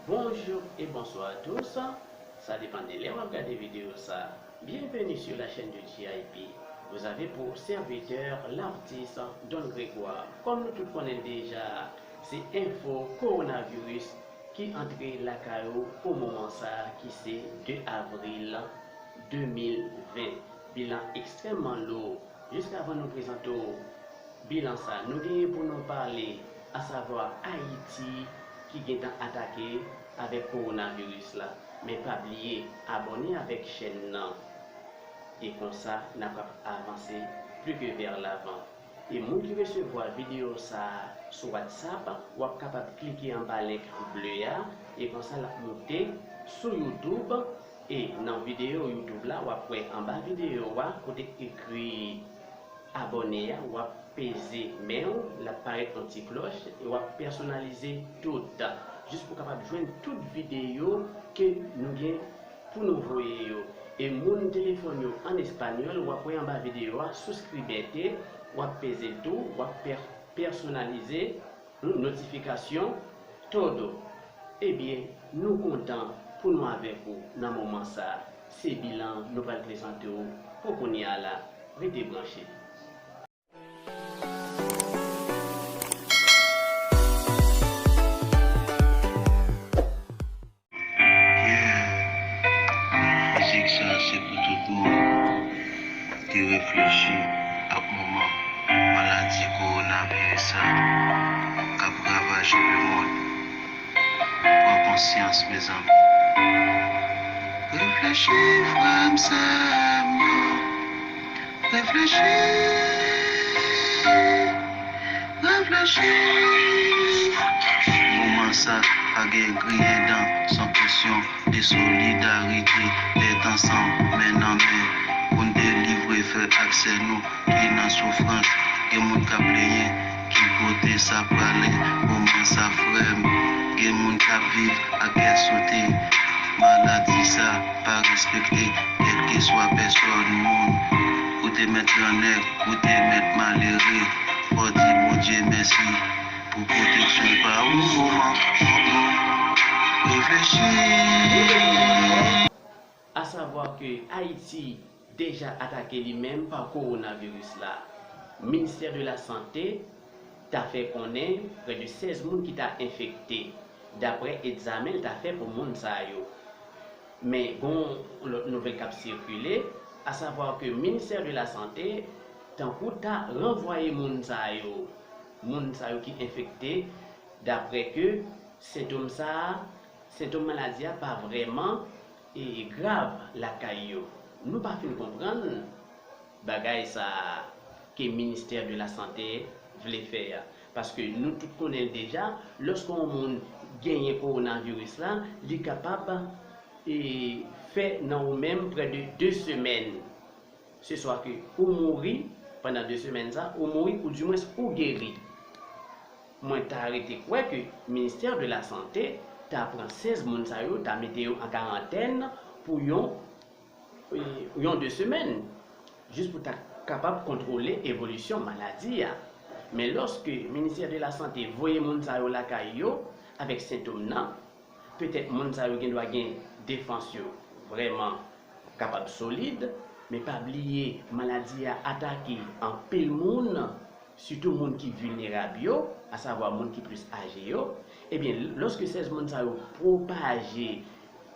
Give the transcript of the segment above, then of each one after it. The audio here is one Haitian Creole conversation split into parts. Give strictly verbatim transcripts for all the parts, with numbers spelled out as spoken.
Bonjour et bonsoir à tous. Ça dépend de l'heure où vous regardez vidéo ça. Bienvenue sur la chaîne de J I P. Vous avez pour serviteur l'artiste Don Grégoire. Kòm nou tout konnen deja, se enfo kowonaviris ki antre lakay ou pou moman sa ki se de avril de mil ven. Bilan ekstrèmman lou. Jiskavan nou prezante w bilan sa, nou genyen pou nou pale, asavwa Ayiti ki gentan atake avèk kowonaviris la. Men pa bliye abòne avèk chèn nan. E konsa, n ap avanse pli ke vè lavan. E moun ki resevwa videyo sa a sou WhatsApp, w ap kapab klike anba link ble a, e konsa l ap moute sou YouTube. E nan videyo YouTube la, w ap wè anba videyo a, kote ekri abòne a, w ap peze men w, l ap parèt yon ti klòch, e w ap pèsonalize tout, jis pou w kapab jwenn tout videyo ke nou gen pou nou voye yo. E moun telefòn yo an espanyòl, w ap wè anba videyo a, suscríbete, w ap peze l tou, w ap pè-, pèsonalize, hmm, notifikasyon, todo. Ebyen, nou kontan pou nou avèk ou nan moman sa a. Se bilan nou pral prezante w pou kounye a la. Rete branche. Yeah. Mizik sa se pou tout moun ki reflechi ak moman maladi kowonaviris sa k ap ravaje lemonn. Pran konsyans, mezanmi. Reflechi, frè m, sè m yo. Reflechi. Reflechi. Moman sa pa gen griyen dan, se yon kesyon de solidarite, tèt ansanm, men nan men, pou n delivre frè ak sè nou ki nan soufrans. Gen moun k ap plenyen, ki kote sa prale, moman sa, frè m. Gen moun k ap viv ak kè sote, maladi sa pa respekte kèlkeswa pèsòn, moun. Ou te mèt grannèg, ou te mèt malere, fò di Bondye mèsi pou pwoteksyon pa ou, moman. Reflechi. Asavwa ke Ayiti deja atake li menm pa kowonaviris la. Ministè de la Sante ta fè konnen prè de sèz moun ki ta enfekte, daprè egzamen l ta fè pou moun sa yo. Men gon lòt nouvèl k ap sikile, asavwa ke Ministè de la Sante tankou ta ranvwaye moun sa yo, moun sa yo ki enfekte, daprè ke sentòm sa a, sentòm maladi a pa vrèman, e, grav lakay yo. Nou pa fin konprann bagay sa a ke Ministè de la Sante vle fè a. Paske nou tout konnen l deja, lòske yon moun genyen kowonaviris la, li kapab, e, fè nan ou menm prè de de semèn. Se swa ke ou mouri pandan de semèn sa, ou mouri, oudimwens ou geri. Mwen ta rete kwè ke Ministè de la Sante ta pran sèz moun sa yo, ta mete yo an karantèn pou yon, e, yon de semèn, jis pou ta kapab kontwole evolisyon maladi a. Men lòske Ministè de la Sante voye moun sa yo lakay yo avèk sentòm nan, petèt moun sa yo gendwa gen defans yo vrèman kapab solid, men pa bliye maladi a atake anpil moun, sitou moun ki vilnerab yo, asavwa moun ki plis aje yo. Ebyen, lòske sèz moun sa yo pwopaje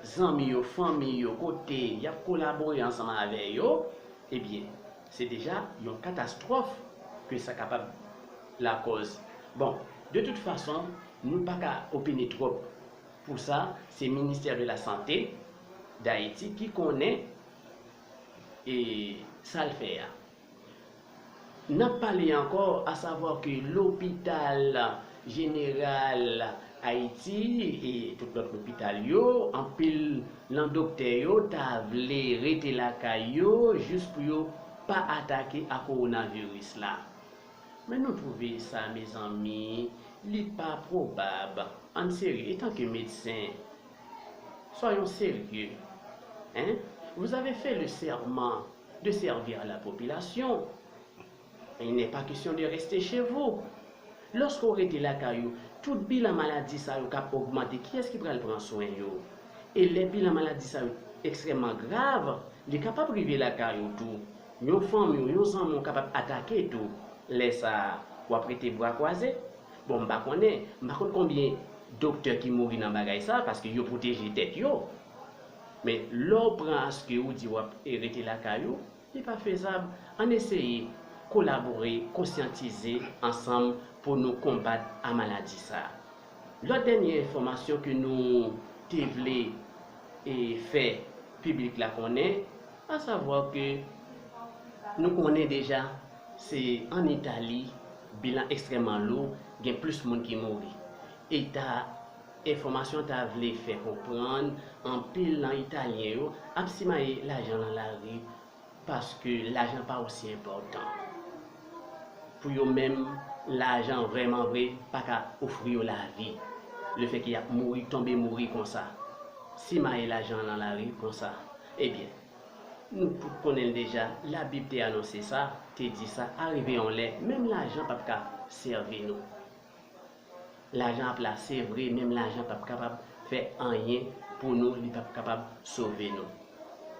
zanmi yo, fanmi yo, kote y ap kolabore ansanm avè yo, ebyen, se deja yon katastwòf ke sa kapab lakòz. Bon, de tout fason, nou pa ka opine twòp pou sa, se Ministè de la Sante d Ayiti ki konnen, e, sa l fè a. N ap pale ankò, asavwa ke lopital jeneral Ayiti e tout lòt lopital yo, anpil nan doktè yo ta vle rete lakay yo jis pou yo pa atake a kowonaviris la. Men nou twouve sa, mezanmi, li pa pwobab. Ann serye, etanke medsen, soyons sérieux. Hein? Vous avez fait le serment de servir la population. Il n'est pas question de rester chez vous. Lòske w rete lakay ou, Tout bilan maladi sa yo k ap ogmante, kiyès ki pral pran swen yo? E lè bilan maladi sa yo ekstrèmman grav, li kapab rive lakay ou tou. Yon fanmi w, yon zanmi w kapab atake tou. Lè sa a, w ap rete bra kwaze? Bon, m pa konnen, m pa konn konbyen doktè ki mouri nan bagay sa a, paske yo pwoteje tèt yo. Men lè w pran aske ou di w ap, e, rete lakay ou, li pa fezab. Ann eseye kolabore, konsyantize ansanm pou nou konbat a maladi sa a. Lòt dènye enfòmasyon ke nou te vle, e, fè piblik la konnen, asavwa ke nou konnen deja se ann Itali, bilan ekstrèmman lou, gen plis moun ki mouri. E ta, enfòmasyon ta vle fè konprann anpil nan Italyen yo ap simaye lajan nan lari, paske lajan pa osi enpòtan. Pou yo menm, lajan vrèman vre pa ka ofri yo lavi. Lefètke y ap mouri, tonbe mouri konsa, simaye lajan nan lari konsa. Ebyen, nou tout konnen l deja, Labib te anonse sa, te di sa, a rive yon lè, menm lajan p ap ka sèvi nou. Lajan ap la, se vre, menm lajan p ap kapab fè anyen pou nou, li p ap kapab sove nou.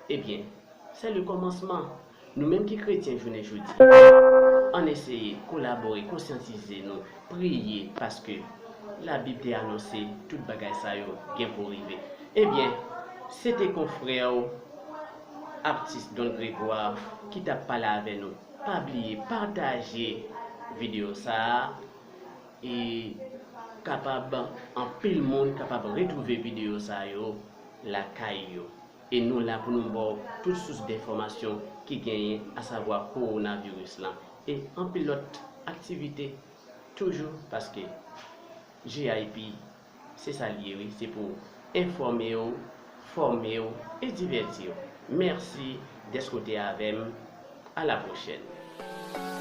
Ebyen, c'est le commencement. Nou menm ki kretyen jounen jodi, ann eseye kolabore, konsyantize nou, priye, paske Labib te anonse tout bagay sa yo gen pou rive. Ebyen, se te konfrè w, atis Don Gregoire, ki t ap pale avè nou. Pa bliye pataje videyo sa a, e kapab anpil moun kapab retwouve videyo sa yo lakay yo. E nou la pou nou ba w tout sous denfòmasyon ki genyen, asavwa kowonaviris lan, e anpil lòt aktivite toujou, paske J I P, se sa l ye, wi, se pou enfòme w, fòme w e divèti w. Mèsi dèske w te avè m. À la prochaine.